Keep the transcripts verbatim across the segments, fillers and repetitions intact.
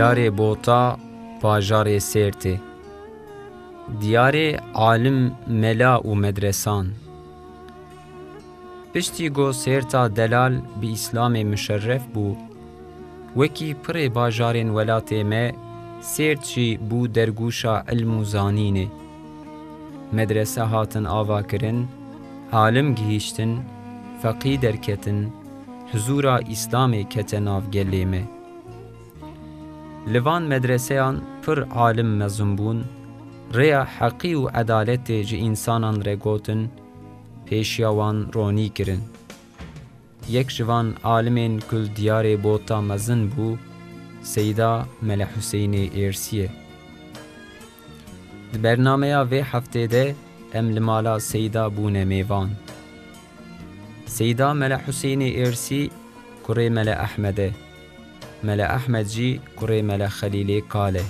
Diyarê Bota, bajarê Sêrtê. Diyarê alim, mela û medresan. Piştî ku Sêrta delal bi Îslamê muşerref bû, wekî pirê bajarên welatê me, Sêrt jî bû dergûşa ilm û zanînê. Medrese hatin avakirin, alim gihîştin, feqî derketin, huzûra Îslamê kete nav gelê me. Li van medreseyan pir alim mezin bûn, rêya heqî û edaletê ji însanan re gotin, pêşiya wan ronî kirin. Yek ji van alimên ku li diyarê Bota mezin bû, Seyda Mele Huseynê Êrsî ye. Di bernameya vê heftê de em li mala Seyda bûne mêvan. Seyda Mele Huseynê Êrsî kurê Mele Ehmed e. Mele Ehmed jî kurê Mele Xelîlê Kal e.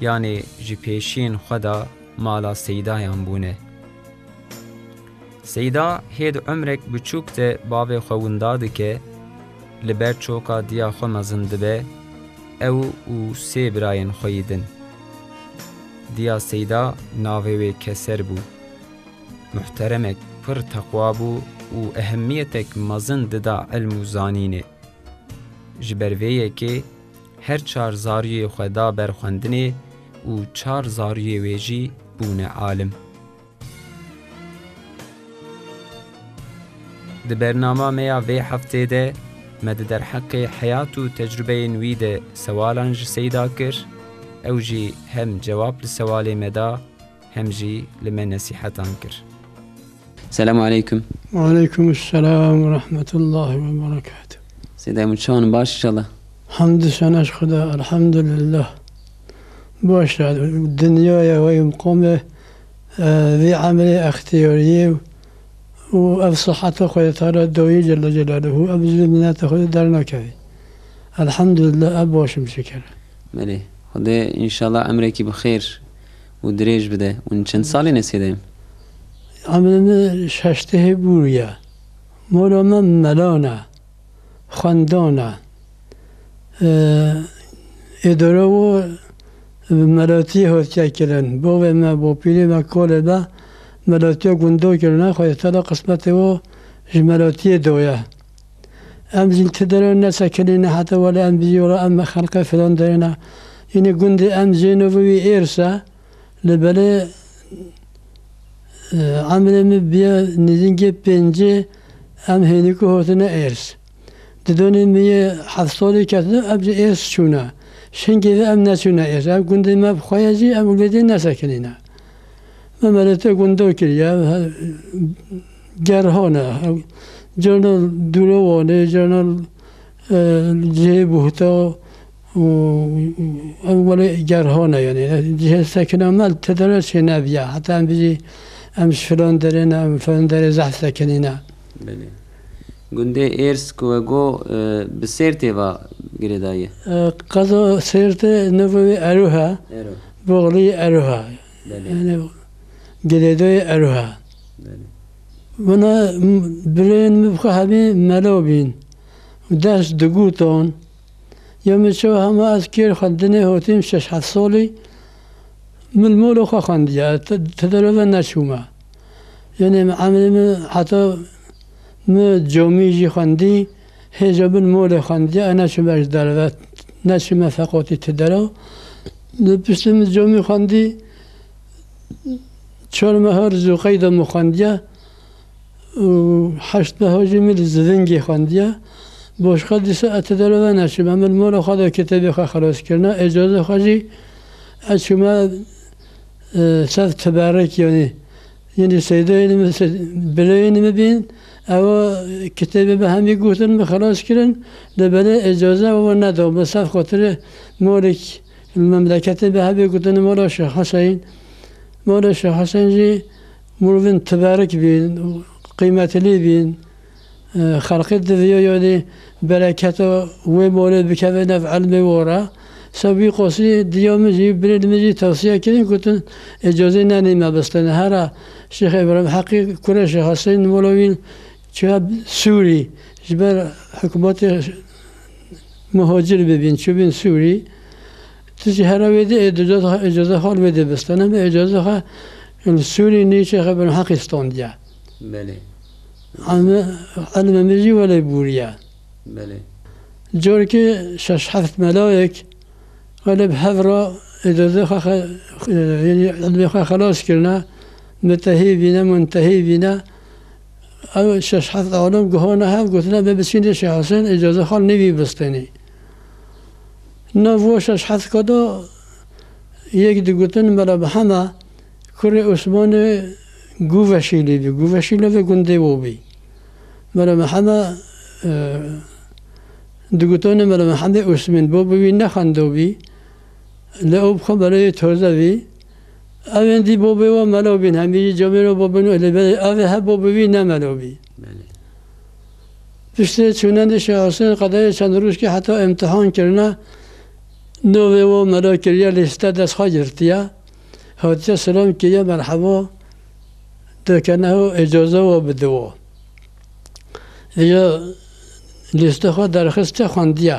Yanê ji pêşiyên xwe de mala Seydayan bûne. Seyda hê di umrek biçûk de bavê xwe winda dike, li ber çoka diya xwe mezin dibe, ew û sê birayên xwe yî din. Diya Seyda navê wê Keser bû. Muhteremek pir teqwa bû û ehemmiyetek mezin dida ilm û zanînê. Ji ber vê yekê her çar zariyê xwe da ber xwendinê û çar zariyê wê jî bûne alim. Di bernama me ya vê heftê de me di derheqê heyat û tecrubeyên wî de sewalan ji Seyda kir, ew jî hem cewab li sewalê me da, hem jî li me nesîhetan kir. Selamu aleykum. Ve aleykum selam ve rahmetullahi ve berekatuh. Seyda min, çawan, baş inşallah? Hamdü sena ji Xuda, elhamdülillah. Baş e, dinyaya ve mqamê, e, vî emrê extiyariyê û ev siheta Xwedê Teala dayî Celle Celaluhu, ev ji minneta Xwedê dernakevî. Elhamdülillah, ev baş im şikir. Belê. Xwedê înşallah emrekî bi xêr û dirêj bide. Hûn çend salî ne Seyda min? Emrê min şeştê bûriye. Mola me melan e, xwendan e. Ee, êdora wo bi melatiyê hatiye kirin. Bavê me, bapîrê me, kalê me melatiya gunda kirine. Xwedê Teala qismetê wo ji melatiyê daye. Em jî ti dere nesekinîne heta wele em bijî wele em xelqê filan derê ne. Yînî gundê em jê navê wî Êrs e. Li belê, e, emrê min biye nêzîngê pêncê, em hênîku hatine Êrs. Didonê min yê heft salî ketine, em ji Êrs çûne. Şingê ve em neçûne Êrs. Em gundê me bi xwe ye jî, em wêdê nesekinîne. Me meletê gunda kiriye, he, gerhane, he, carna dûre Wanê, carna, e, cihê Buhta û, û em welê gerhane, yanî, cihê sekina me tedere çê nebiya. Heta em bijî, em ji filan derê ne, em filan derê zehf sekinîne. Belê. Gundê Êrs ku we got, e, bi Sêrtê ve girêdayî ye? E, qeza Sêrtê navê wê Eruh e. Ero. Boxlî Eruh e. Belê. Yani, girêdayî Eruh e. Belê. Buna m-, birên min bi xwe hemî melo bîn. Ders digutan. Ya min çawa hema ez kêr xwendinê hotîm şeş heft salî, min mola xwe xwendiye. Te-, tedere ve neçûme. Yani, emrê min heta min camî jî xwendî, hêja min molê xwendiye, ez neçûme ji derve, neçûme feqatî ti dera. Li piştî min camî xwendî, çar meha li Zûqeyda min xwendiye û heşt meha jî min li Zivingê xwendiye. Başqa dîsa ez ti dera ve neçûme. Min mola xwe de kitêbê xwe xelas kirine, îcazê xwe jî ez çûme, e, ser teberik, yanî. Yînî seydayên min, se-, birayên min bîn, ewa kitêbê bi hemî gotin, min xilas kirin, lê belê îcaze ewa neda. Min ser xatirê molek li memleketê bi hemî gotin, mola Şêx Huseyîn. Mola Şêx Huseyîn jî mirovên teberik bîn, qîmetlî bîn. E, xelqê diviya, yanî, bereketa wê malê bikeve nav ilmê wara. Ser wî qasî diya min jî, birên min jî tewsiye kirin, gotin, îcazê nenê me bistene. Hera Şêx Îbrahîm Heqî, kurê Şêx Huseyîn, mola wî çûye Sûrî. Ji ber hikûmetê muhacir bibîn, çûbîn Sûrî. Tu jî here wê dê êcoza, êcoza xwe li wê dê bistene, me êcoza xwe li Sûrî nîçê xwe bin heqî standiye. Belê. Em, elmê min jî welê bûriye. Belê. Corkê şeş heft melayek welê bi hev re êcoza xwe xe-, e, yanî elmê xwe xelas kirine, mitehî bîne, muntehî bîne. Ew şeş heft alem guhana hev gotine, "Me biçînê Şêx Husên êcoza xwe nêvî bistênî." Nav wan şeş heft ka da yek digotin Mela Miheme kurê Osmanê Guveşîlî bî. Guveşîlî vê gundê wo bî. Mela Miheme, e, digotin Mela Mihemê Osmên, bo bi wî nexwendo bî. Lê ew bi xwe melayê toze bî. Ew êndî bobê we melo bîn, hemî jî camêro bobin û lê belê ev ê he bo bi wî ne melo bî. Belê. Piştê çûnendê Şêx Husên qedeyê çend rojkê heta îmtihan kirine, novê we melo kiriye, lîste dest xwe girtiye. Hatiye selam kiriye, merheba, dekene û îcoze we bidiwo. Vêca lîste xwe derxiste xwendiye.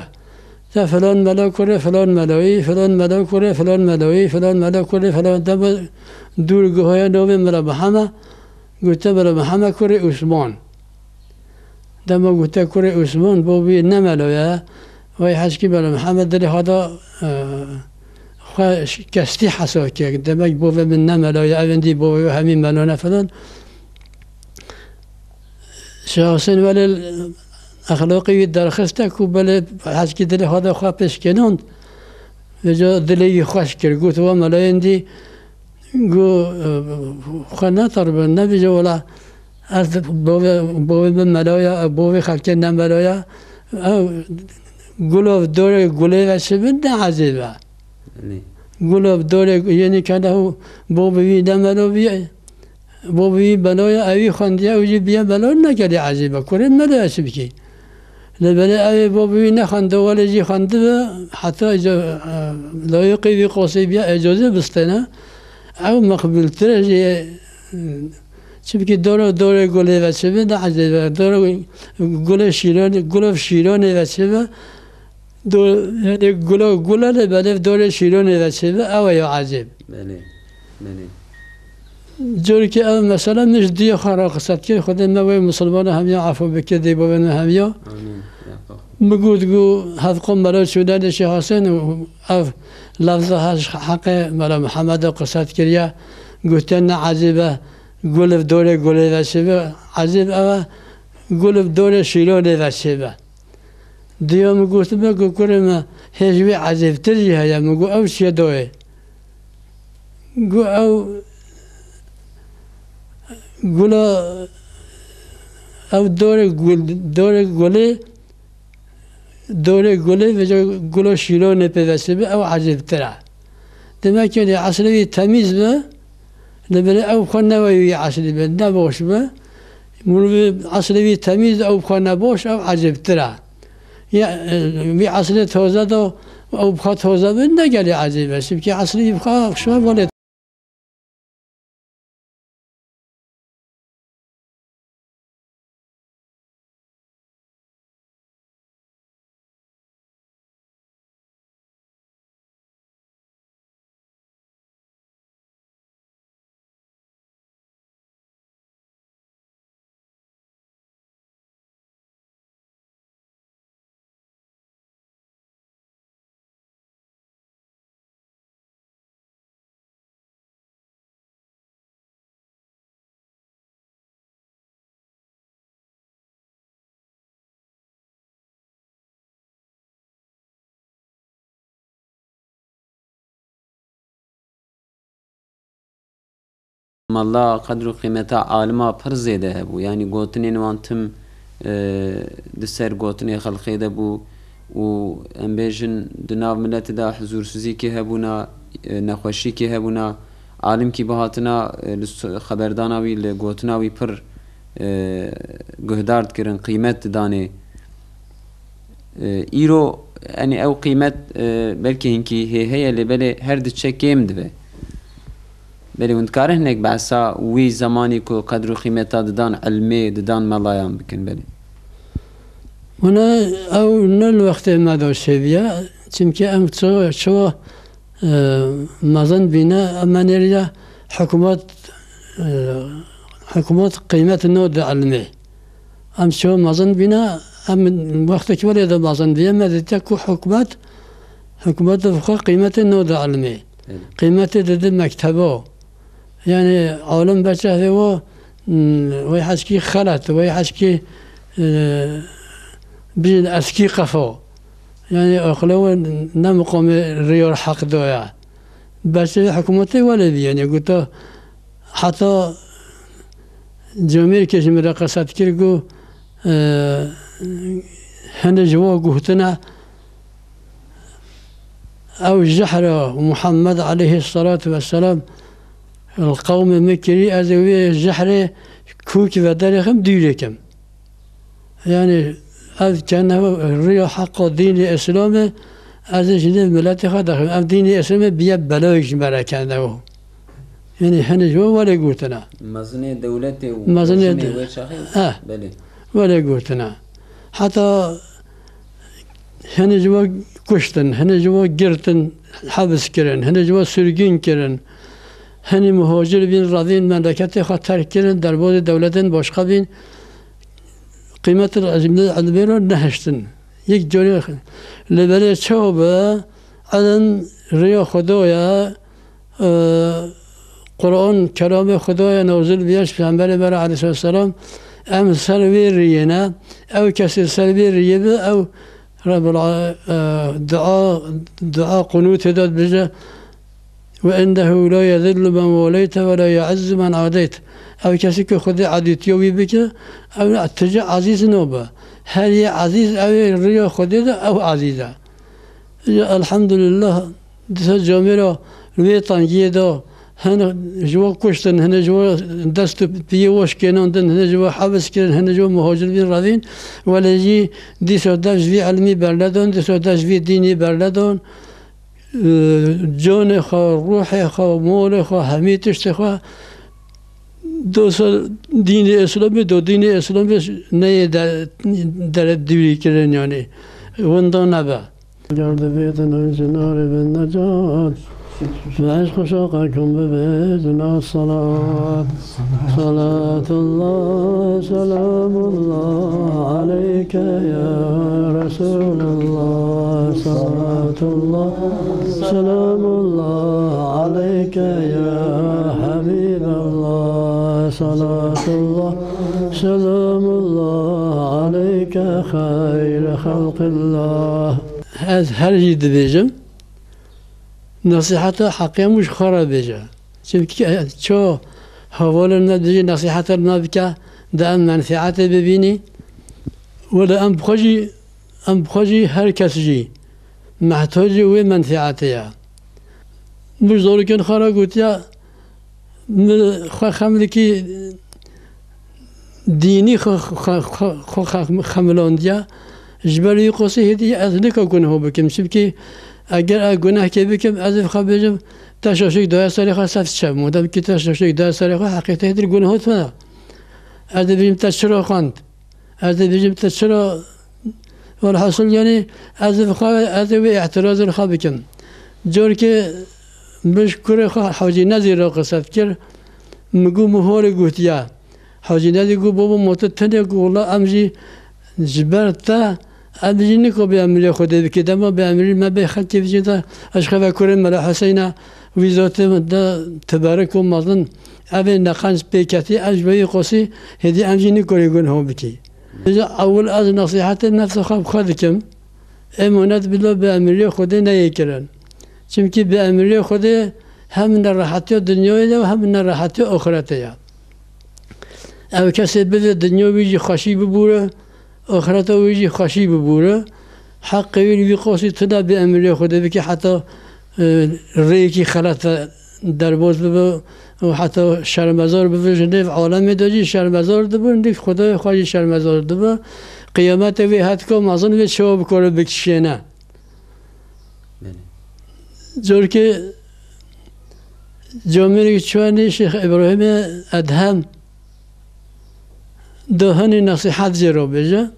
Te filan mela kurê filan meloyî, filan mela kurê filan meloyî, filan mela kurê filan, dema dûr guhaya novê Mela Miheme, gote Mela Miheme kurê Osman. Dema gote kurê Osman, bo wî ne meloya, vay heşkî Mela Miheme dilê xwe da, e, xwe ş-, kestî hesa kir. Demek bo vê min ne meloya, ev êndî bo vê hemî melo ne filan. Şêx Husên welê exlaqê wî derxiste ku belê heşkî dilê xwe de xwe pêşkênand, vêca dilê wî xweş kir. Got, "Wa melayên dî got, e, xwe netiribin, nebêje wela ez bovê, bovê min meloya, bovê xelkê ne meloya." Ew gulov dorê gulê ve çi bin ne ecêb e. Nê. Gulov dorê yenî kene û bo bi wî ne melo bîye. Bo bi wî beloya ewî xwendiye, ew jî biye belo, ne gelî ecêb e. Kurê melo ye çi bikî? Lê belê ew ê bo bi wî nexwendo, welê jî xwendibe, heta îca, e, layiqê wî qosê biye, ecozê bistêne. Ew meqbûltir e jî, e, çi bikî doro, dorê gulê ve çi be, ne ecêb e. Doro gulê şîrone, gulov şîronê ve çi be. Do-, yanî gula, gula lê belê dorê şîronê ve çêbe, ew e ya ecêb. Belê, belê. Corkê ev mesela min ji diya xwe re qise dikir, Xwedê me wê misilmana hemiya efû bike, dê bavên me hemiya. Amîn. Ya Xwe. Min got, got, hevqo mela çûnenê Şêx Husên û ev lefza her ji heqê Mela Mihemedê qise dikiriye, gotiye ne ecêb e, gul bi dorê gulê ve çêbe, ecêb ew e, gul bi dorê şîronê ve çêbe. Diya min gotime ku kurê me hê ji wê ecêbtir jî heye. Min got, ew çi ye dayê? Got, ew gula, ew dorê gul, dorê gulê, dorê gulê vêca gula şîronê pê ve çêbe, ew ecêbtir e. Demek ki, eslê wî temîz be, lê belê ew xwe neweyî wî eslî be, ne baş be. Mirovê eslê wî temîz, ew xwe ne baş, ew ecêbtir e. Ya, e, wî eslê toze de, ew xwe toze be, ne gelî ecêb e. Çimkî eslê wî xwe şuwe welê. Mala qedr û qîmeta alima pir zêde hebû. Yanî gotinên wan tim, e, di ser gotinê xelqê de bû û em bêjin di nav miletê de huzursizîkê hebûna, e, nexweşîkê hebûna. Alimkî bihatina, e, li s-, xeberdana wî, li gotina wî pir, e, guhdar dikirin, qîmet didanê. E, îro, yanî ew qîmet, e, belkî hinkî hê heye, lê belê her diçe kêm dibe. Belê hûn dikarin hinek behsa wî zemanî ku qedr û qîmeta didan ilmê, didan melayan bikin, belê. Hûn ew ne li wextê me de çêbiye, çimkî em ço-, çawa E, mezin bîne, em nêrî de hikûmet, e, hikûmet qîmet node ilmê. Em çawa mezin bîne, em wextekî welê de mezin bîye, me dîtiye ku hikûmet, hikûmet bi xwe qîmetê node ilmê. Evet. Qîmetê dide mekteba. Yani alim beçe hêwo, hmm, wey heçkî xelet, wey heçkî, e, bîn eskî qefo. Yani aqilê we ne miqamê riyar heq doya. Beçe hikûmetê welê bî, yani gota heta Comêrkê ji min re qesed kir, got, e, hene ji we gohtine, ew jehra Muhammed aleyhissalatu vesselam li qewmê min kirî, ez ê wê jehrê kûkî ve derêxim, dûrê kim. Yani ev kene riya heqa dînê Îslamê, ez ê ji nêv miletê xwe derxim. Ev dînê Îslamê biye belayek ji me re kene. Yani hene ji we welê gotine. Mezinê dewletê û Mezinê rejîmê de-, wê çaxê? Eh. Belê. Welê gotine. Heta hene ji we kuştin, hene ji we girtin, hebs kirin, hene ji we sürgün kirin. Hene muhacir bîn, revîn, memleketê xwe terk kirin, derbazê dewletên başqa bîn. Qîmetil ilmê, ilmê re nehiştin. Yek carê li belê çawa be, ilim riya Xwedê ye, e, Quran kelamê Xwedê ye, nazil bûye ji Peyxemberê me re aleyhisselam. Em ser vê riyê ne, ew kesê ser vê riyê be, ew Rebbil a-, e, dua, dua qunûtê de dibêje, "Ve innehu la yezillu men waleyte ve la yu'izzu men adeyt." Ew kesî ku Xwedê edîtiya wî bike, ew ne, tu jî ezîz nabe. Her yê ezîz, ew ê riya Xwedê de, ew ezîz e. Ya elhamdulillah, dîsa camêra li wê tengiyê de hin ji we kuştin, hin ji we dest û piyê we şikênandin, hin ji we hebs kirin, hin ji we muhacir bîn revîn, welê jî dîsa dev ji vî ilmî bernedon, dîsa dev ji vî dînî bernedon. Canê xwe, ruhê xwe, malê xwe, hemî tiştê xwe dosa dînê Îslamê, do dînê Îslamê neyê de-, dere dûrî kirin, yanî winda nebe. Ger dibêtin ew ji narê bin necat, bi eşq û şewqekin bibêjin a salat. Salatullah, selamullah aleyke ya Resulallah. Salatullah, selamullah aleyke ya Habiballah. Salatullah, selamullah aleyke hayre halqillah. Ez her jî dibêjim, nesîheta heqê hemû ji xwe re bêje. Çimkî, e, ço hevalên me dibêje nesîheta me bike, de em menfeetê bibînî. Wele em bi xwe jî, em bi xwe jî, her kes jî mehtacê wê menfeetê ye. Min zarokên xwe re gotiye, min xwe xemlikî dînî xwe, xwe, xwe, xwe xem-, xemilandiye. Ji ber wî qasî hêdî ez nika guneho bikim. Çimkî eger ez gunehkê bikim, ez ê xwe bêjim, te şaşik daye serê xwe, sef çe. Madem kî te şaşik daye serê xwe, heqîqetê hêdî guneho tune. Ez dibêjim te çira xwend? Ez dibêjim te çira, welhasil, yanî ez ê xwe, ez ê wê îtirazê li xwe bikim. Carkê min ji kurê xwe Hacî Nezîr re qise dikir, min got, min holê gotiye. Hacî Nezîr got, baba, ma tu tenê got, wela em jî ji ber te, em jî nika bêemirîya Xwedê bikî. Dema bêemirî me bê xelkê bicîn de, ez ji xwe ve kurê Mela Huseyne, wî zotê min de teberik û mezin, ev ê neqenc pê ketî, ez ji wê qasî hêdî em jî nikarî guneho bikî. Ji ewil ez nesîhetê nefsê xwe bi xwe dikim. Emanet bila bêemirîya Xwedê neyê kirin. Çimkî bêemirîya Xwedê hem nerehetiya dinyayê de hem nerehetiya axretê ye. Ew kesê bivê dinya wî jî xweşî bibûre, axireta wî jî xweşî bibûre. Heqê wî li wî qasî tune bêemirîya Xwedê bike heta, e, rêyekî xelet ve derbas bibe û heta şermezar bibe, ji nêv alemê de jî şermezar dibe, nêv Xwedayê xwe jî şermezar dibe. Qiyametê wê hetika mezin wê çawa bikare bikişêne. Belê. Carkê camêrek çûye nê Şêx Îbrahîmê Edhem da hinî nesîhet jê re bêje.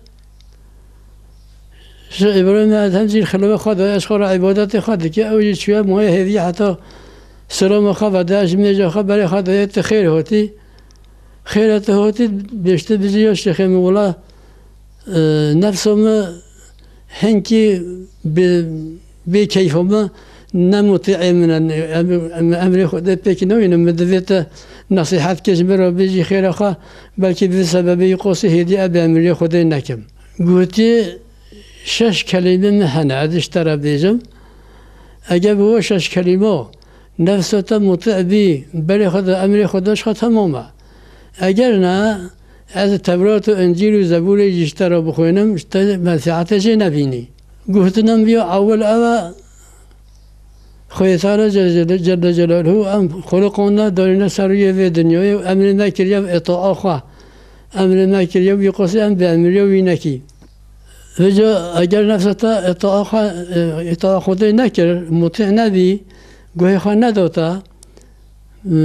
Şêx Îbrahîm Edhem jî xilwe xwe daye, ji xwe re îbadetê xwe dike, ew jî çûye maye hêviyê heta silama xwe vede, ji mêja xwe berê xwe daye, tu xêr hatî. Xêra tu hatî, bêşte bijî ya şêxê min, wela, e, nefsa min hinkî bê, bê keyfa min ne mutî'ê min e, em, em, emrê Xwedê pêk nayînim, min divê te nesîhet ke ji min re bêjî xêra xwe, belkî bi vî sebebê yê qasî hêdî ez bêemriyê Xwedê nekim. Gotiye, şeş kelîme min hene, ez ji te re bêjim. Eger bi we şeş kelîma nefsa te mutî bî, berê xwe de emrê Xwedê ji xwe temam e. Eger ne, ez Tewrat û Încîl û Zebûrê jî ji te re bixwînim, ji te menfîetê jê nebînî. Gotina min ya ewil ew e, Xwedê Teala Celle, Celle Celaluhu em xweliqandine, danîne ser rûyê vê dinyayê û emrê me kiriye bi îtaa xwe. Emrê me kiriye wî qasî em bêemriya wî nekî. Vêca eger nefsa te îtaa xwe, e, îtaa Xwedê nekir, mutî nebî, guhê xwe neda te, e,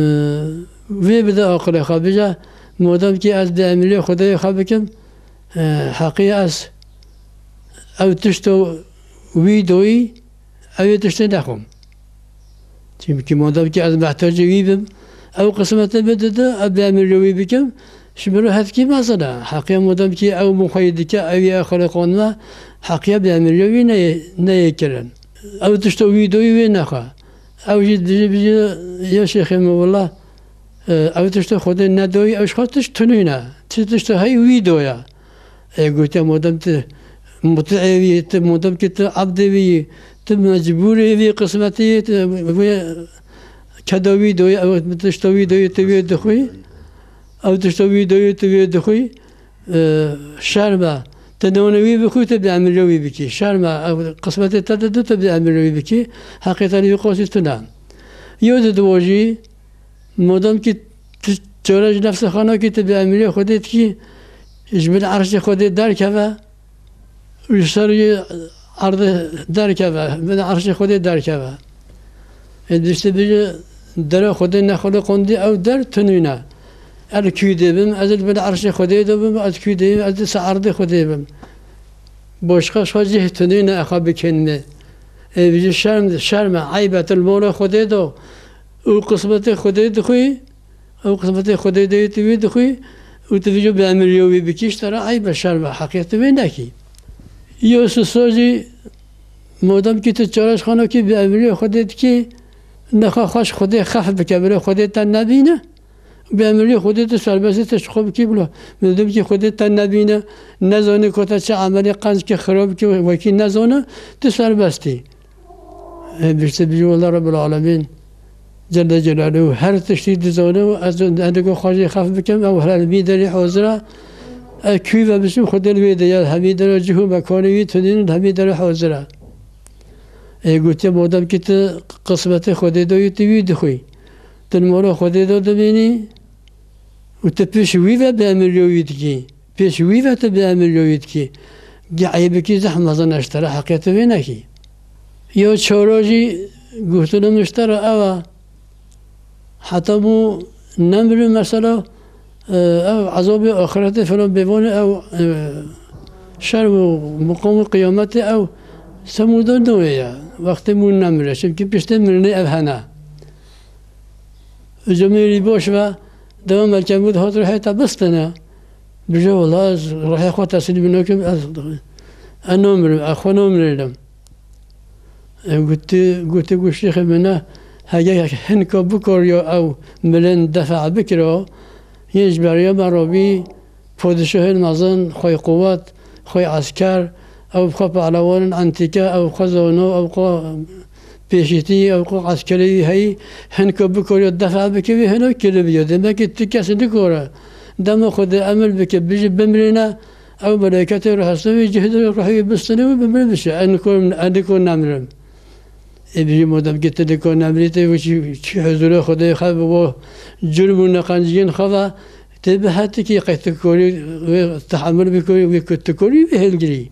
vê bide aqilê xwe. Bêje, madem kî ez bêemriyê Xwedê xwe bikim, e, heqî ez ew tişto wî doyî, ew ê tiştê nexwim. Çimkî madem kî ez mehtacê wî bim, ew qismetê min dide, ez bêemriyê wî bikim, ji min re hetkî mezin e. Heqiya madem kî ew min xweyî dike, ew ê xweliqandine, heqiya bêemriya wî neyê, neyê kirin. Ew tişto wî doyî wê nexwe. Ew jî dijî bijî ya şêxê min, wela, e, ew tişto Xwedê nedoyî, ew ji xwe tişt tunîne. Çi tişto heyî wî doye. Ê gotiye, madem tu mutî'ê wî yî, tu madem ki tu ebdê wî yî, tu mecbûrê vê qismetê yê, tu vê keda wî doyê, ew tişta wî doyê tu wê dixwî, ew tişta wî doyê tu wê dixwî, e, şerm e. Tu nonê wî bixwî, tu bêemriyê wî bikî. Şerm e, ew qismetê te dide tu bêemriyê wî bikî. Heqê te li wî qasî tune. Yew di diwa jî, madem ki tu çare ji nefsê xwe nakî, tu bêemriyê Xwedê dikî, ji bin erşê Xwedê derkeve û ji ser wî erdê derkeve, bin erşê Xwedê derkeve. Ê diştê bêje, dera Xwedê nexweliqandî, ew der tunîne. Ez li kû dê bim, ez li bin erşê Xwedê de bim, ez kû dê bim, ez li ser erdê Xwedê bim. Başqa xwe cih tunîne, ez xwe bikênime. Ê bêje şerm, şerm e, eyb e, tu li mala Xwedê de û qismetê Xwedê dixwî, ew qismetê Xwedê de yê tu wê dixwî û tu vêca bêemriyê wî bikî, ji te re eyb e, şerm e, heqê tu wê nekî. Yo sisa jî, madem kî tu çare ji xwe nakî, bêemriyê Xwedê dikî, nexwe xwe ji Xwedê xef bike, bila Xwedê te nebîne. Bêemriyê Xwedê tu serbest î, tu ji xwe bikî bila. Madem kî Xwedê te nebîne, nezanî ku te çi emelê qenc kir, xirab kir, wekî nezane, tu serbest î. Ê, biştê bijî, wela Rebbil Alemîn Celle Celaluhu her tiştî dizane û ez, ez digo xwe jê xef bikim, ew her li vî derê hazir e. Ez kû ve biçim, Xwedê li wê de ye, hemî dera cih û mekanê wî tunîn, hemî dera hazir e. Ê, gotiye, madem ki tu qismetê Xwedê de yî, tu wî dixwî. Tu li mala Xwedê de dimînî û tu pêş wî ve bêemriyê wî dikî. Pêş wî ve tu bêemriyê wî dikî. Gi eybikî zehf mezin e ji te re, heqê tu wê nekî. Yo çara jî, gotina min ji te re ew e. Heta bû nemirim mesela, e, ew ezabê axretê filan bêvanê ew, e, şer û miqamê qiyametê ew semûda nayê ye. Wextê bû nemire. Çimkî piştê mirinê ev hene. Îca mêrî baş ve, dewa Melkemûd hat ruhê te bistine. Bije, wela ez ruhê xwe teslîm nakim, ez, ez namirim, ez xwe namirênim. E, gote, gote ku şêxê min e, hege hinka bikariya ew milên defa bikira, yên ji beriya me rabî, padişahên mezin, xwey quwet, xwey esker, ew bi xwe pehlewanên entîke, ew bi xwe zana, ew bi xwe pêşîtî, ew bi xwe eskerê wî heyî, hinka bikariya defa bike wî, hina kiribiya. Demekî tu kes nikare dema Xwedê emir bike, bijî bimirîne, ew meleketê ruhestê wî cihê ruhê wî bistine wî bimire biçe. Ez nikor, ez nikor nemirim. Ê bijî, madem ki tu nikor nemirî, tu wî çi, çi huzûrê Xwedê xwe bi bo curm û neqenciyên xwe ve, tu bi hetikî qey tu korî wê tehemil bikorî, wê ku tu korî wê hilgirî.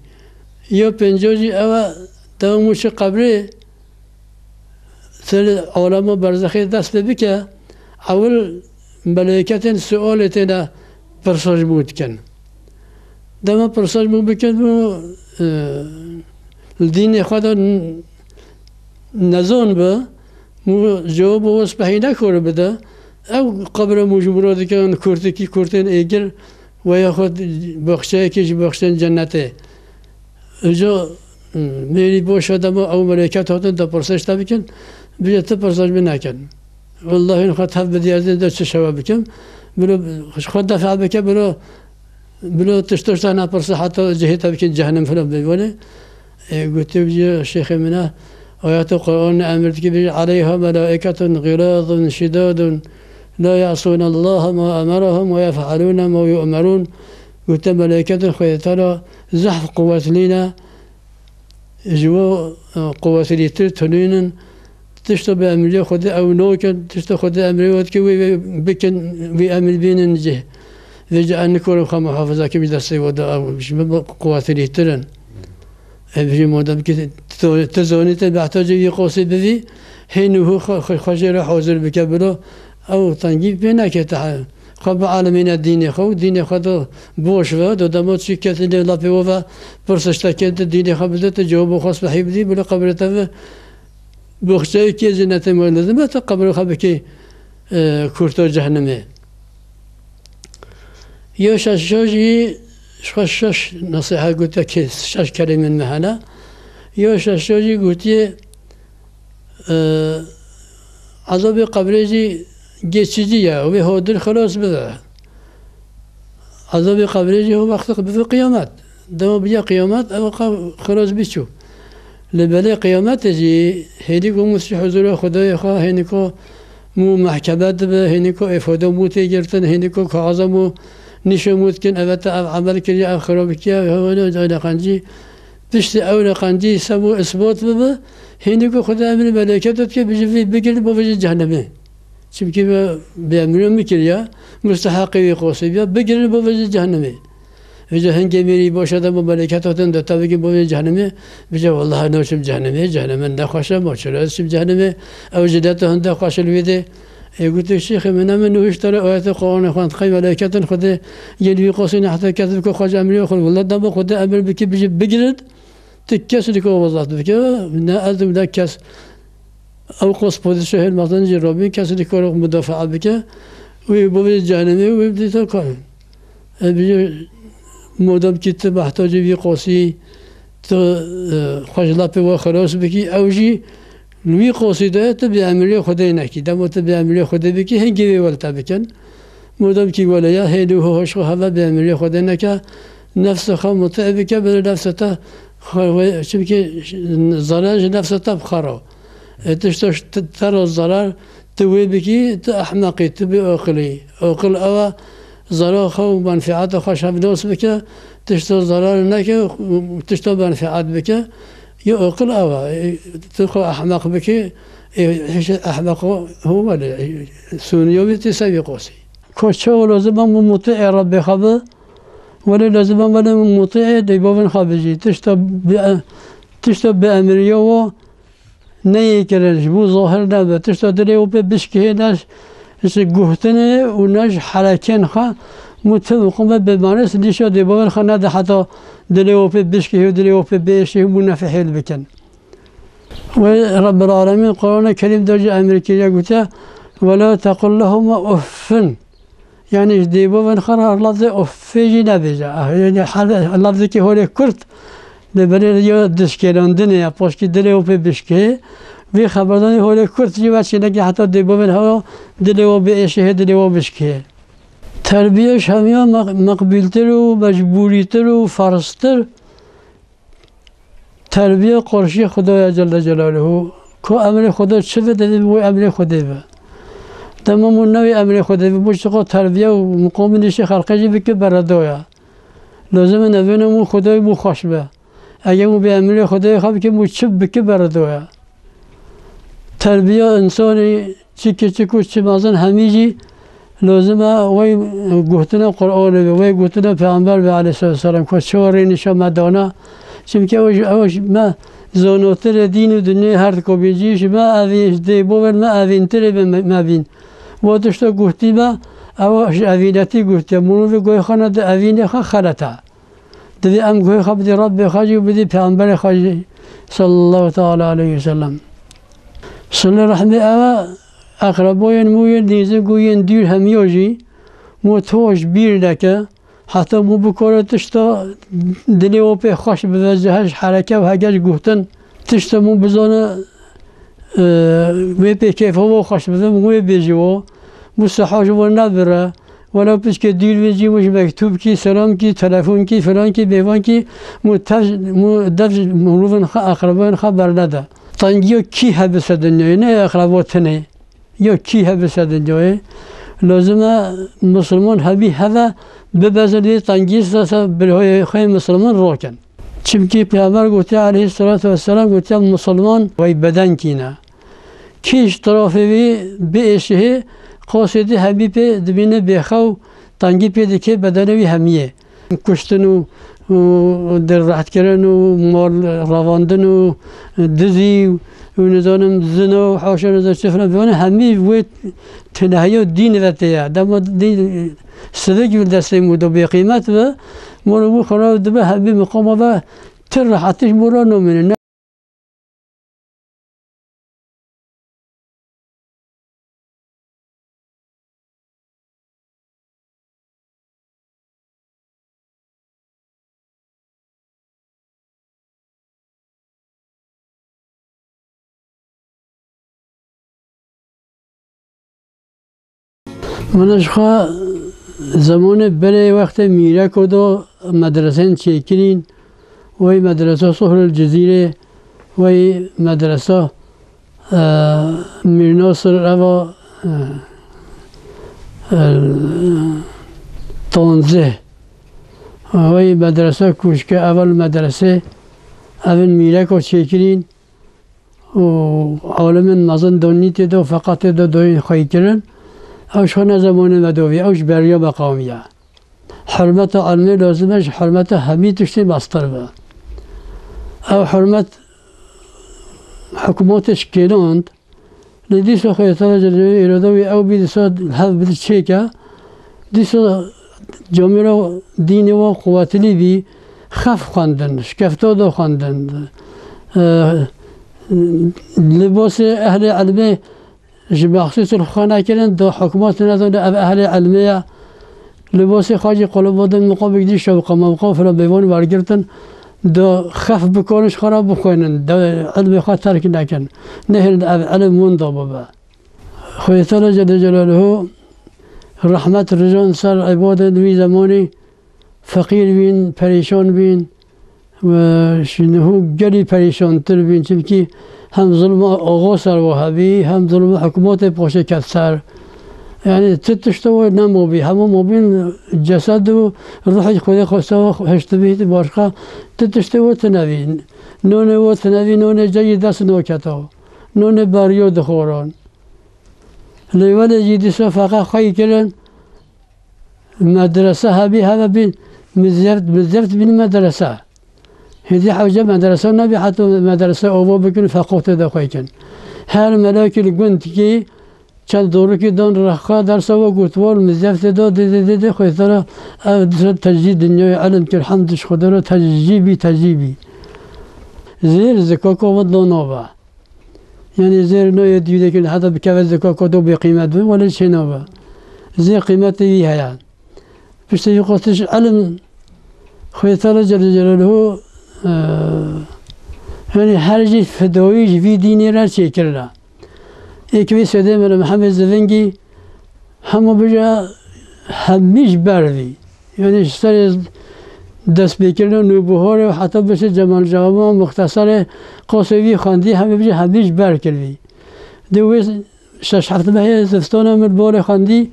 Ya pênca jî ew e, dewam û çi qebrê, ser alema berzexê dest pê bike, ewil meleketên sualê têne pirsa ji bo dikin. Dema pirsa ji bo bikin, bo, e, li dînê xwe de n-, nezan be, bo cewab û wespehî nekore bide, ew qebra mû ji mû re dikin kurtikî, kurtên êgir, we ya xwe baxçeyekê ji baxçeyên cennetê. Îca, e, mêrî boş e, dema ew melêket hatin te pirsa ji te bikin, bije ti pirsa ji min nekin. Wellahî xwe tev bidiyazin de çi şewe bikim, bilo xwe defa bike, bilo Bilo tişt tişt ne pirse heta cihê te bikin cehennem filan bê. Wele, e, gotiye bije şêxê min e, ayeta Qur'an emir dike bije, "Aleyha melaiketun ğilazun şidadun la ya'sunallaha ma emerahum ve yef'alune ma yu'merun." Gote, "Melaiketun Xwedê Teala zehf quwetlî ne, ji bo, e, quwetlîtir tunînin, tişta bi emrê Xwedê ew nakin, tişta Xwedê emrê we dike wê, wê bikin, wê emir bînin cih. Vêca ez nikarim xwe muhafaza kim ji destê we de ew ji min quwetlîtir in." Ev jî madem ki tu, tu zanî te behtacê wî qasî bivî, hê nû xwe, xwe, xwe jê re hazir bike bilo, ew tengî pê neke te. Xwe bi alemîne dînê xwe û dînê xwe de boş ve, do dema çi kesî lê lapê we ve pirsiş te kên, tu dînê xwe bide, tu cewab xwe spehî bidî, bilo qebrê te ve boxçeyê kê cenetê me lezim e, tu qebrê xwe bikî, e, kurta cehennemê. Yo şaşo jî ji xwe şaş nesihet gotiye ki şaş kerê min mehele. Yo şaşo jî gotiye, e, Ezabê qebrê jî geçici ye, wê hodil xilas bibe. Ezabê qebrê jî ho wextê bibe qiyamet. Dema biya qiyamet, ew qe xilas bî çû. Lê belê qiyametê jî hêdî ku mû sî huzûra Xwedayê xwe, hênî ku mû mehkeme dibe, hênî ku îfade mû tê girtin, hênî ku kaxaza mû nîşe mû dikin, eve te ev emel kiriye, ev xirab kiye, ev hewene, ew reqencî. Piştî ew reqencî sebû isbat bibe, hênî ku Xwedê emrê melêket dike, bije vî bigirin bo vêjin cehennemê. Çimkî ve bêemrê min kiriye, musteheqê wî qosî biya, bigirin bo vêjin cehennemê. Vêca hingê mêrî boşa de bo melêket hatin de te bigin bo vêjin cehennemê, bije, "Wellahî naçim cehennemê, cehennemê ne xweş e, ma çira ez çim cehennemê, ew ji de tu hinde xweş li wê dê." Ê gote, "Şêxê min, em nû hişt tane ayetê Qur'anê xwend, qey melêketin Xwedê yên wî qosî ne heta kesib ku xwe ji emrê xwe." Wele dema Xwedê emir bike, bije bigirin, tu kes niko wezat bike, ne ez û ne kes. Ew qos podî şehir mezin jî robî, kes niko mudafaa bike. Wî bo vê cehennemê wî dî te kar. E, bije, madem ki tu mehtacî vî qosî, tu, e, xwe ji lapê we xelos bikî, ew jî li wî qosî de tu bêemrê Xwedê nekî. Dema tu bêemrê Xwedê bikî, hingê wê wel te bikin. Madem ki wele ya, hêlî ho hoş xwe heve bêemrê Xwedê neke, nefsê xwe mutî bike, bile nefsê te xwe, çimkî zarar ji nefsê te bi xwe re. E, tişta te re zarar, tu wê bikî, tu ehmeqî, tu bê aqilî. Aqil ew e, zarar xwe û menfeeta xwe şevnos bike, tişta zarar neke, tişta menfeet bike. Yo aqil ew e, tu xwe ehmeq bikî, ê, hişê ehmeq û wele, e, sûniyo wî tê sevî qosî. Ko çawa lazim e mutî'ê Rebbê xwe be, wele lazim e wele mutî'ê dêbavên xwe bijî. Tişta bi, tişta bi emriya wa neyê kirin, ji bo zahir nebe. Tişta dilê û pê bişkihê ne ji guhtinê û ne ji herekên xwe mû tim xwe me bêmanis nîşa dêbavên xwe nede heta dilê û pê bişkihê û dilê û pê biêşê û mû nefehêl bikin. Wê Rebbil Alemîn Qur'anê Kerîm de jî emir kiriye gote, "Ve la tequl lehuma uffin." Yani ji dêbavên xwe re lafzê uffê jî nebêje. Ah, yani her lafzekî holê kurt, lê belê ya dişkêlandinê ya, paşkî dilê û pê bişkê. Vî xeberdanî holê kurt jî ve çênekî heta dêbavên hewa dilê û biêşê, dilê û bişkê. Terbiye ji hemiya mek-, mekbûltir û mecbûrîtir û ferztir. Terbiye qarşî Xwedaya Celle Celaluhu. Ku emrê Xweda çi be, divê wê emrê Xwedê be. Dema mû newê emrê Xwedê be, mû çiqa terbiye û muqamê nîşê xelqê jî bike beredoya. Lazim e nevêna mû Xwedayê mû xweş be. Eger mû bê emrê Xwedayê xwe bike, mû çi bike beredoya. Terbiya însanî çi kiçik û çi mezin hemî jî lazim e wey guhtina Qur'anê be, wey guhtina Peyxember be aleyhisselatu vesselam, ku çawa rênîşa me dana. Çimkî ew ji, ew ji me zanotirê dîn û dinyê her dikomîn jî ji me evîn, ji dêbovên me evîntirê be me, me bîn. Wa tişta guhtî me, ew ji evînetî guhtiye. Mirovê goyê xwe nede evînê xwe xelet e. Divê em guhê xwe bidî Rebbê xwe jî û bidî Peyxemberê xwe jî sallallahu teala aleyhi ve sellem. Silê rehmê ew e, eqreboyên mû yên nêzik û yên dûr hemiya jî mû toş bîr neke. Heta mû bikore tişta dilê we pê xweş bibe, ji her hereke û heger ji guhtin tişta mû bizane, e, wê pê kêfa we xweş bibe, mû wê bêjî we, mû siha ji we nebire. Wela piçkê dûr bê jî mû ji mektûb kî, selam kî, telefon kî, filan kî, bêvan kî, mû tev, mû dev ji mirovên xwe, eqreboyên xwe bernede. Tengiya kî hebe ser dinyayê, ne eqrebo tenê. Ya kî hebe ser dinyayê, lazim e misilman hemî heve bibezin vê tengî ser, ser bilhayê xwe misilman rakin. Çimkî Peyxember gotiye aleyhisselatu vesselam, gotiye misilman wey bedenkî ne. Kî ji terafê wî biêşihê, qasê dî hemî pê dibîne bêxew, tengî pê dike bedenê wî hemiyê. Kuştin û, û dirrehtkirin û mal revandin û dizî û nizanim zina û haşa nizanim çi filan, bivane hemî wê tenehiya dîn ve tê ye. Dema dîn sivik bi destê mû de bêqîmet be, mû û xwe dibe hemî miqama ve ti rehetî ji mû re namîne. Min ji xwe zemanê berê wextê Mîreko de medresên çêkirîn, wey medresa Sohrul Cizîrê, wey medresa, e, Mîr Nasir eva, e, e, Tanzih, wey medresa Kûşke eva li medresê evin Mîreko çêkirîn. û alimên mezin donî tê de û feqatê de doyên xweyî kirin. Ew ji xwe ne zemanê me dovî, ew ji beriya me qewimiye. Hurmeta ilmê lazim e ji hurmeta hemî tiştê mestir be. Ew hurmet hikûmetê şikêland, lê dîsa Xwedê Teala Celle Celaluhu îrada wî ew bî dîsa li hev bidî çêke, dîsa camêra dînê wa quwetilî bî, xef xwendin, şikefta da xwendin. E, libasê ehlê ilmê ji mexsûs li xwe nekirin, da hikûmet nedane ev ehlê ilmê ye. Libasê xwe jî qulibandin, miqabik dî şewqa mewqa filan bêvan wergirtin, da xef bikarin ji xwe re bixwînin, da ilmê xwe terk nekin. Nehêlin ev ilim winda bibe. Xwedê Teala Celle Celaluhu rehmet rijan ser îbadên wî zemanî feqîr bîn, perîşan bîn û ji niho gelî perîşantir bîn. Çimkî hem zulma axa ser wa hebî, hem zulma hikûmetê paşê ket ser. Yanî ti tişta wa nemabî, hemû mabîn cesed û ruhê Xwedê xwesta wa hiştibî, başqa ti tiştê wa tune bî. Nonê wa tune bî, nonê ceyî dest naketa. Nonê beriyo dixwaran. Lê welê jî dîsa feqe xweyî kirin, medrese hebî heve bîn, mizeft, mizeft bîn medrese. Hêdî hewce medrese nebî, heta medrese ava bikin, feqatê de xweyî kin. Her melekî li gundkî çend dorikî dan rexa dersa we gotwar, mizeftê da dê, dê, dê, dê, xwê te re ev dîsa tecî dinyayê ilim kir, hemd ji Xwedê re tecî bî, tecî bî. Zêr zikaka we da nava. Yanî zêr nayê dî dekin heta bikeve zikaka do bê qîmet bi, welê çê nabe. Zêr qîmetê wî heye. Piştî wî qatiş ilim Xwedê Teala Celle Celaluhu, e, yanî her jî fidayî ji vî dînê re çêkirine. Êk vî sedê min Mihemed Zivingî hema bije hemî ji ber vî. Yanî ji serê destpêkirina Nûbiharê û heta bişê Cemal Cama, Muxteserê, qasê vî xwendî, hemî bije hemî ji ber kir vî. Di wê şeş heft mehê zivistana min barê xwendî,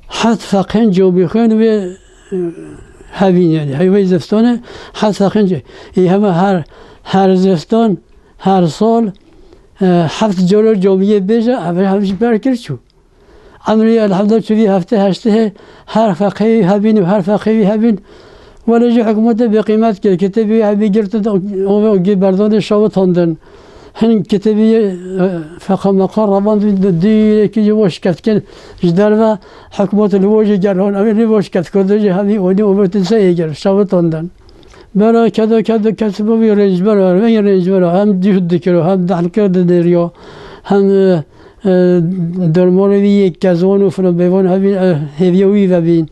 heft feqhên camî xwên wê, e, hevîn, yanî heyvey zivistanê heft feqhên ca-, ê hema her, her zivistan, her sal, e, heft cara camiyê bêje, ev, ev ji ber kir çû. Emrî elhamdulillah çû vî heftê heştê her feqhê wî hebîn û her feqhê wî hebîn. Welê jî hikûmetê bêqîmet kir, kitêbê wî hemî girtin, o, o, gê berdanê şawitandin. Hin kitêbî, e, feqa meqa ravand dîrekî ji bo şiketkirin ji derve hikûmet li bo jî gerhon. Ew ê bo şiketkirdo jî hemî onî û vetin se êger şawitan den. Bera kedo kedo kesbo wî rêncber e, wê rêncber e. Hem cihd dikiro, hem dehlke dinêriyo, hem, e, e, dermanê wî yê kezon û filan bêvan hevî, e, hêviya wî vebîn.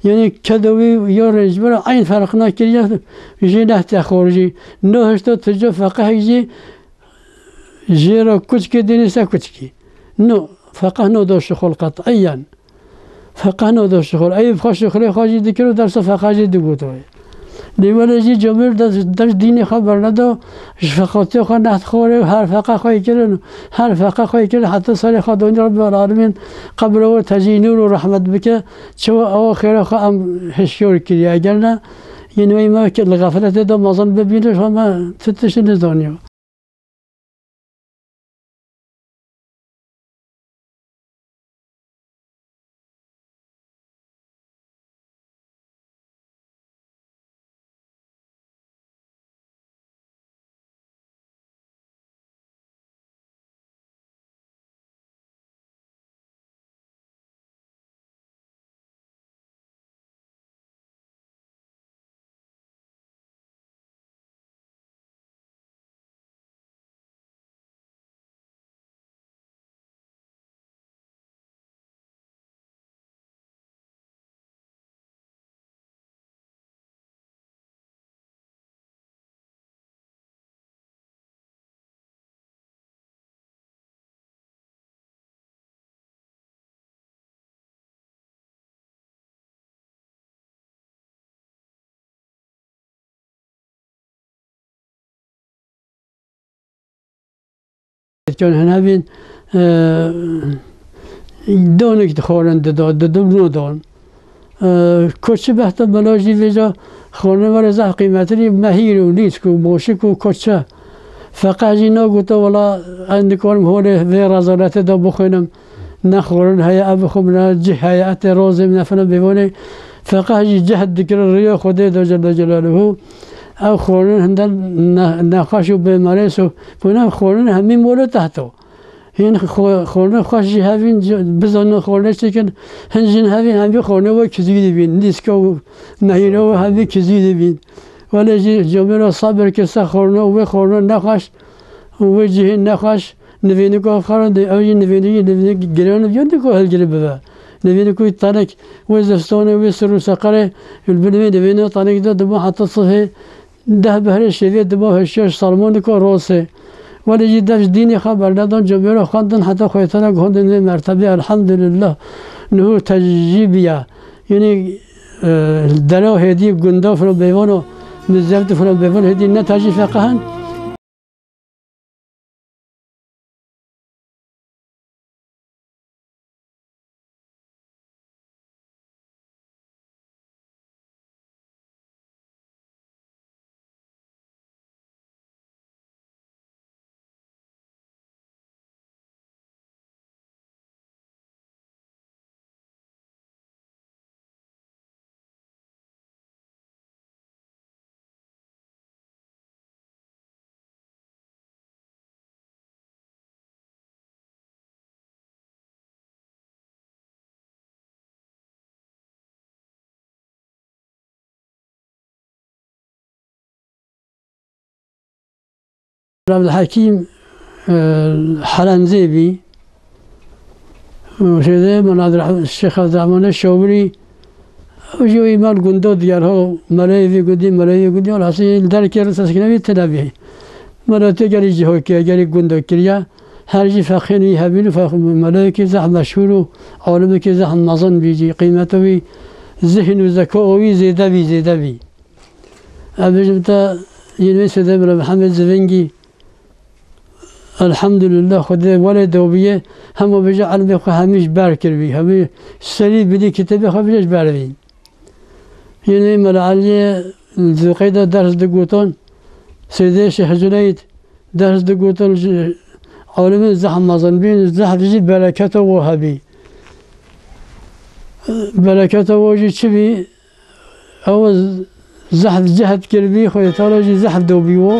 Yanî kedo wî ya rêncber e, eyn ferq nakiriye jê nehte xor jî. No hişto tu jo feqehek jî jê re kuçkê dînî se kuçkî. No, feqeh no do şixul qet'iyen. Feqeh no do şixul. Eyb xwe şixulê xwe jî dikir û dersa feqeh jî digoto. Lê welê jî cemêr dest, dest dînê xwe bernedo, ji feqatiya xwe neht xorê û her feqeh xwe kirin, her feqeh xwe kirin, heta serê xwe donî Rabbul Alemîn qebra we tecî nûr û rehmet bike, çawa ewa xêra xwe em hişyar kiriye. Eger ne, yên wê me ki li xefletê de mezin bibîne, ji xwe me ti tiştî nizaniyo. Dikon hene bîn, e, donik dixwarin dida, didim nodon. E, koçi behta mela jî vêca xwarin were zehf qîmetli mehîr û nîsk û moşik û koçe. Feqeh jî nagota, wela ez nikarim holê vê rezaletê de bixwînim. Ne xwarin heye, ev bixwim, ne cih heye, etê rozê min, ne filan bêvanê. Feqeh jî cehd dikir riya Xwedê de Celle Celaluhu. Ev xwarin hinde ne-, nexweş û bêmerês û bûne xwarin hemî mol û tehto. Hîn xwe-, xwarin xweş jî hevîn, bizanin xwarin çêkin, hin jin hevîn hemî xwarin we kizî dibîn. Nîska û mehîra we hevî kizî dibîn. Welê jî camêra sabir kir ser xwarin û wê xwarin nexweş û wê cihê nexweş. Nivîniko xwe re de, ew jî nivînî, nivînî giran, nivîniko hilgirî bibe. Nivîniko tanek wê zivstonê, wê sir û seqerê, li bin wê nivînê tanek de dima heta sibhê deh behrê şevê dima hişyar salmoniko rosê. Welê jî dev ji dînê xwe bernedan, cemêro xwendin heta xwêtene guhandin vê mertebê, elhamdulillah. Niho tecî biya. Yanî, e, dera hêdî gunda filo bêvano, mizevdi filo bêvan hêdî ne tecî feqehin. Abdulhekîm, e, Helenzê bî. Û şeyde, Mela Abdurrah-, Şêx Abdurrahmanê Şawirî, ew jî wî mal gundo diyar ho, meleyê vî gundî, meleyê vî gundî, alhasil li derkê re seskine wî tine bî. Mela tê gerî cihokê, gerî gundo kiriye. Her jî feqhên wî hebîn û feq-, meleyekî zehf meşhûr û alimekî zehf mezin bî jî. Qîmeta wî, zihn û zeka wî zêde bî, zêde bî. Ez bêjim te, yên wê sêde Mela Mihemed Zivingî, elhamdulillah, Xwedê welê dobiye, hema bêje ilmê xwe hemî ji ber kiribî, hemî serî binî kitêbê xwe bêje ji ber bî. Yên wê Mela Eliyê Zûqeyda ders digotin, Sêdê Şêx Cuneyd ders digotin, ji alimên zehf mezin bîn, zehf jî bereketa wo hebî. Bereketa wo jî çi bî? Ew zehf cehd kiribî, Xwedê Teala jî zehf dobî wo.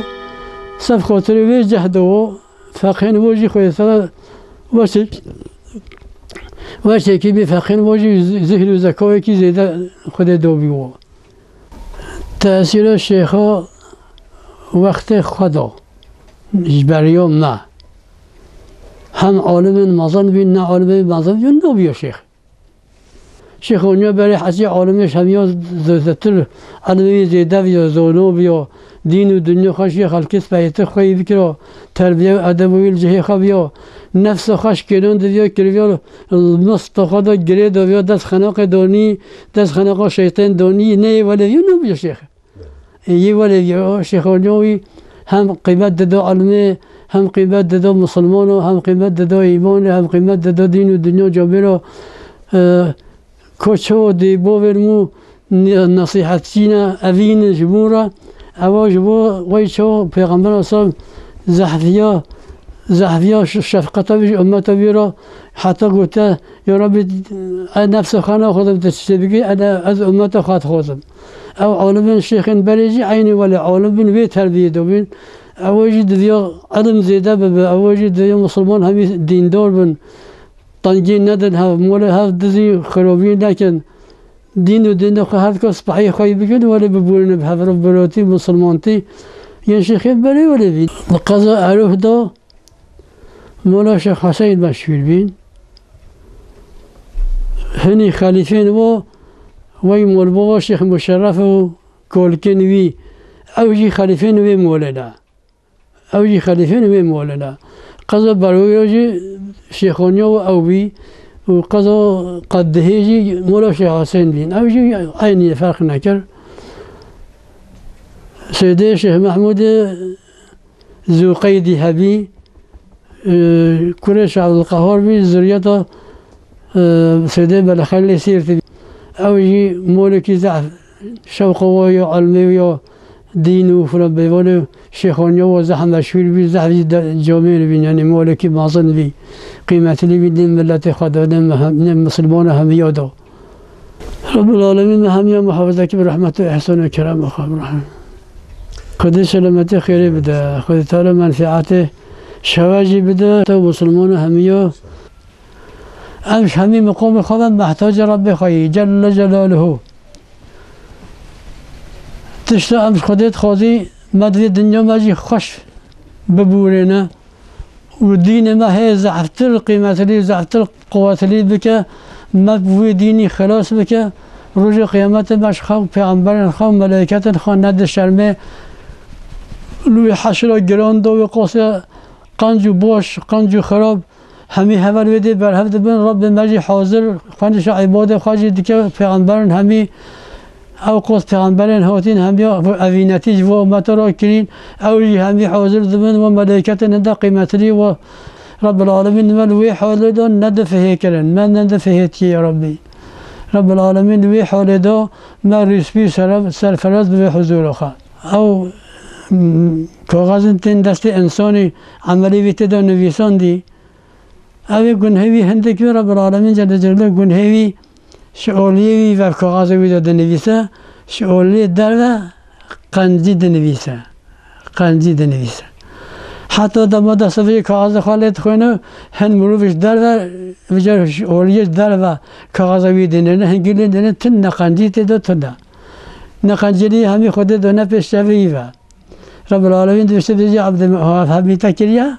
Sef xatirê wê cehdo wo. Feqhên wo jî Xwedê Teala weşek-, weşekî bî, feqhên wo jî zi-, zihr û zekawekî zêde Xwedê do bî wo. Tesîra şêxa wextê xwe da ji beriya me. Hem alimên mezin bîn, ne alimên mezin bîn, nabîya şêx. Şêxaniya berê hesî alimê hemiya zêdetir, ilmê wî zêde bîya, zana bîya, dîn û dinya xwe ji xelkê spehîtir xweyî bikira, terbiye û edeb û wî li cihê xwe bîya, nefsa xwe şikênan diviya, kiriviya, mista xwe da girê daviya, dest xenaqê danî, dest xenaqa şeytên danî, neyê welê viya nabîya şêx. Yê welê ya şêxaniya wî hem qîmet dida ilmê, hem qîmet dida misilmana, hem qîmet dida îmanê, hem qîmet dida dîn û dinya camêra. E, Ko çawa dê bavên mû ne-, nesîhetçî ne, evîn ji mû re, ewa ji bo wey çawa Pêxember Asam zehfiya, zehfiya ş-, şefqeta wî ji ummeta wî re heta gote, Ya Rabbî, ez nefsa xwe naxwazim tu tiştê bikî, ez, ez ummeta xwe dixwazim. Ew alimên şêxên berê jî eynî welê alim bin, wê terbiyê dabin. Ew jî diviya ilim zêde bibe, ew jî diviya misilman hemî dîndar bin. Tengî nedin hev, molê hev dizî xirobî nekin. Dîn û dînê xwe her kes spehî xwe yî bikin, welê bibûrîne bi hev re birotî, misilmantî. Yên şêxên berê welê bî. Li qeza Erûh da mola Şêx Huseyîn meşhûr bîn. Hinî xelîfên wo, wey molbava Şêx Muşerref û kolkên wî, ew jî xelîfên wê molê ne. Ew jî xelîfên wê molê ne. Qeza Berwîra jî şêxaniya wî ew bî û qeza Qeddihê jî mola Şêx Husên bîn. Ew jî eynî ye, ferq nekir. Seydê Şêx Mehmûdê Zûqeydî hebî, e, kurê Şêx Ebdulqehar bî, zuriyeta, e, Seydê Belexelê Sîrtî bî. Ew jî molekî zehf şewqa wa ya ilmê û ya dîn û filan bêvanê şêxaniya wa zehf meşhûr bî, zehf jî de-, camêr bîn, yanî molekî mezin bî, qîmetlî bî, nêm miletê xwe de, nêm, nêm misilmana hemiya da. Rabbil Alemîn me hemiya muhafizekî bi rehmet û ihsan û kerema xwe bi rehmet. Xwedê selametê xêrê bide, Xwedê Teala menfeatê şewe jî bide, te misilmana hemiya. Em ji hemî miqamê xwe ve mehtacê Rebbê xwe yî, Celle Celaluhu. Tişta em ji Xwedê dixwazî, me di vê dinya me jî xweş bibûrêne û dînê me hê zehftir qîmetlî, zehftir quwetlî bike, me bi wê dînî xilas bike. Rojê qiyametê me ji xwe û pêxemberên xwe û meleyketên xwe nede şermê. Li wê heşra giran de wê qasê qenc û baş, qenc û xirab, hemî heval wê dê berhev dibin, Rebbê me jî hazir, xwenişa îbadê xwe jî dike, pêxemberên hemî, ew qas pêxemberên hatîn hemiya evînetî ji bo ummeta re kirîn, ew jî hemî hazir dibin, we meleyketên hinde qîmetlî we Rebbil Alemîn me li wê halê de nedifihê kirin, me nedifihêtiye ya Rebbî. Rebbil Alemîn li wê halê de me rîspî sere-, serferaz bibe huzûra xwe. Ew, m, kaxezin tên destê însanî, emelê wî tê de nivîsandî, Ev ê gunhê wî hindik wî Rebbil Alemîn Celle Celaluhu gunhê wî ji oliyê wî ve kaxaza wî de dinivîse, ji oliyê derve qencî dinivîse. Qencî dinivîse. Heta dema destê vê kaxaza xwe lê dixwêne, hin mirov ji derve, vêca ji oliyê ji derve kaxaza wî dinêne, hingî lê dinê tune qencî tê de tune. Neqencî hemî Xwedê done pêş çavê wî ve. Rebbil Alemîn dibêje, dibêje, Ebdê min, ha, hemî te kiriye,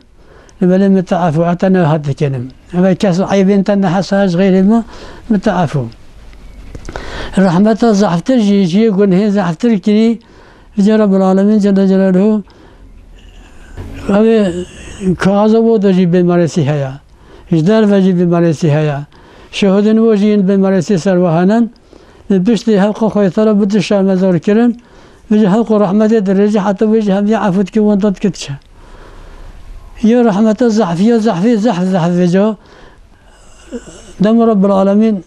li belê min te efû, heta ne hat dikirim. Ev kes eybên te nehesa ji xeyrê min, min te efû. Rehmeta zehftir jî, jiyê gunhê zehftir kirî, vêca Rebbil Alemîn Celle Celaluhu, ev ê kaxaza wo de jî bêmerêsî heye. Ji derve jî bêmerêsî heye. Şehidên wo jî yên bêmerêsî ser we henin. Li piştî hewqa xwe Teala bide şermezar kirin, vêca hewqa rehmetê dirêje heta wê jî hemiya efû dike wan da dike diçe. Ya rehmeta zehf, ya zehfê zehf, zehf vêca. Dema Rebbil Alemîn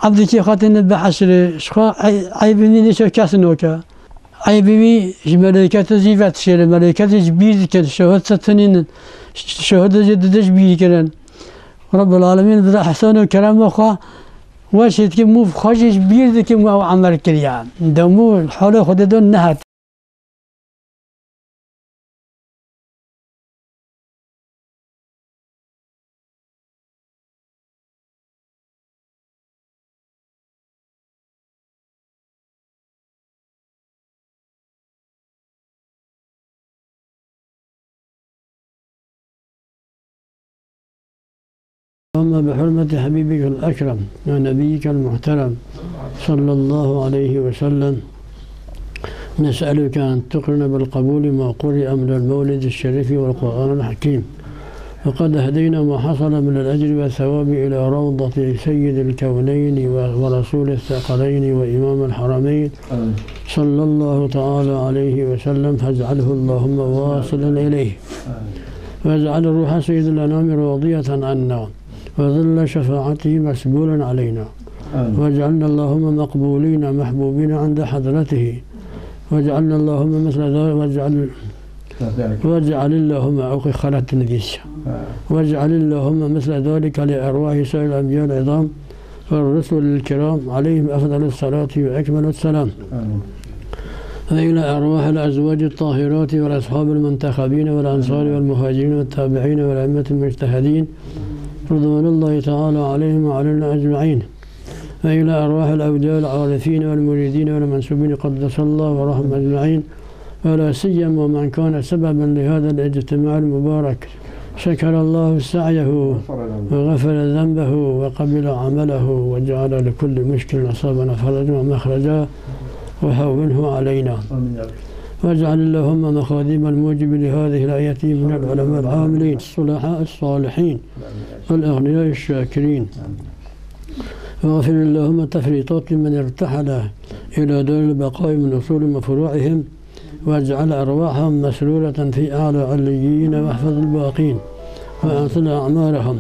ebdekî xwe têne bi heşrê, ji xwe ey-, eybê wî nêşe kes noke. Eybê wî ji melêketê jî ve dişêle, melêketê ji bîr dikin, şehid se tunînin, şehidê jî dide ji bîr kirin. Rebbil Alemîn bi ihsan û kerema xwe weşê dike, mûv xwe jî ji bîr dike, mû ew emel kiriye. Demû halê Xwedê de nehat. بحرمة حبيبك الأكرم ونبيك المحترم صلى الله عليه وسلم، نسألك أن تقرن بالقبول ما قرئ من المولد الشريف والقرآن الحكيم، وقد أهدينا ما حصل من الأجر والثواب إلى روضة سيد الكونين ورسول الثقلين وإمام الحرمين، آمين. صلى الله تعالى عليه وسلم، فاجعله اللهم واصلا إليه. آمين. واجعل روح سيد الأنام راضية عنا، وظل شفاعته مسبولا علينا. آمين. واجعلنا اللهم مقبولين محبوبين عند حضرته. واجعلنا اللهم مثل ذلك، واجعل، واجعل اللهم، أو خلت النفس. آه. واجعل اللهم مثل ذلك لأرواح سائر الأنبياء العظام والرسل الكرام عليهم أفضل الصلاة وأكمل السلام. آمين. وإلى أرواح الأزواج الطاهرات والأصحاب المنتخبين والأنصار والمهاجرين والتابعين والأئمة المجتهدين رضوان الله تعالى عليهم وعلينا أجمعين. وإلى أرواح الأولياء العارفين والمريدين والمنسوبين قدس الله روحهم أجمعين، ولا سيما من كان سببا لهذا الاجتماع المبارك، شكر الله سعيه وغفر ذنبه وقبل عمله وجعل لكل مشكل أصابنا فرجا ومخرجا وهونه علينا. آمين يا رب. واجعل اللهم مخاديم الموجب لهذه الآية من العلماء العاملين الصلحاء الصالحين والأغنياء الشاكرين. واغفر اللهم تفريطات من ارتحل إلى دار البقاء من أصول وفروعهم، واجعل أرواحهم مسرورة في أعلى عليين، واحفظ الباقين، وأطل أعمارهم،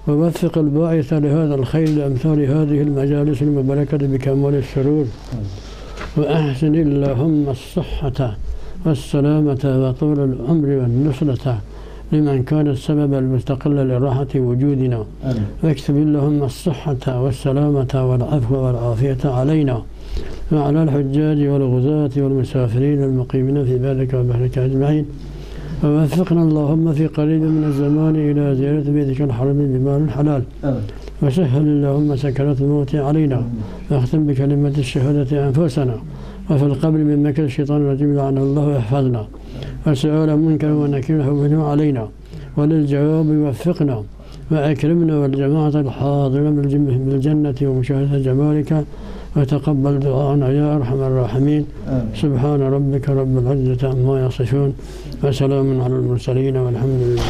ووفق الباعث لهذا الخير لأمثال هذه المجالس المباركة بكمال السرور، وأحسن اللهم الصحة والسلامة وطول العمر والنصرة لمن كان السبب المستقل لراحة وجودنا. آمين. واكتب اللهم الصحة والسلامة والعفو والعافية علينا وعلى الحجاج والغزاة والمسافرين المقيمين في بلدك وبحرك أجمعين. ووفقنا اللهم في قريب من الزمان إلى زيارة بيتك الحرام بمال حلال. آمين. وسهل اللهم سكرات الموت علينا. آمين. واختم بكلمة الشهادة أنفسنا وفي القبر من مكر الشيطان الرجيم لعن الله ويحفظنا. وسؤال منكر ونكير هونه علينا، وللجواب وفقنا، وأكرمنا والجماعة الحاضرة بالجم-، بالجنة ومشاهدة جمالك، وتقبل دعاءنا يا أرحم الراحمين. آمين. سبحان ربك رب العزة عما يصفون، وسلام على المرسلين، والحمد لله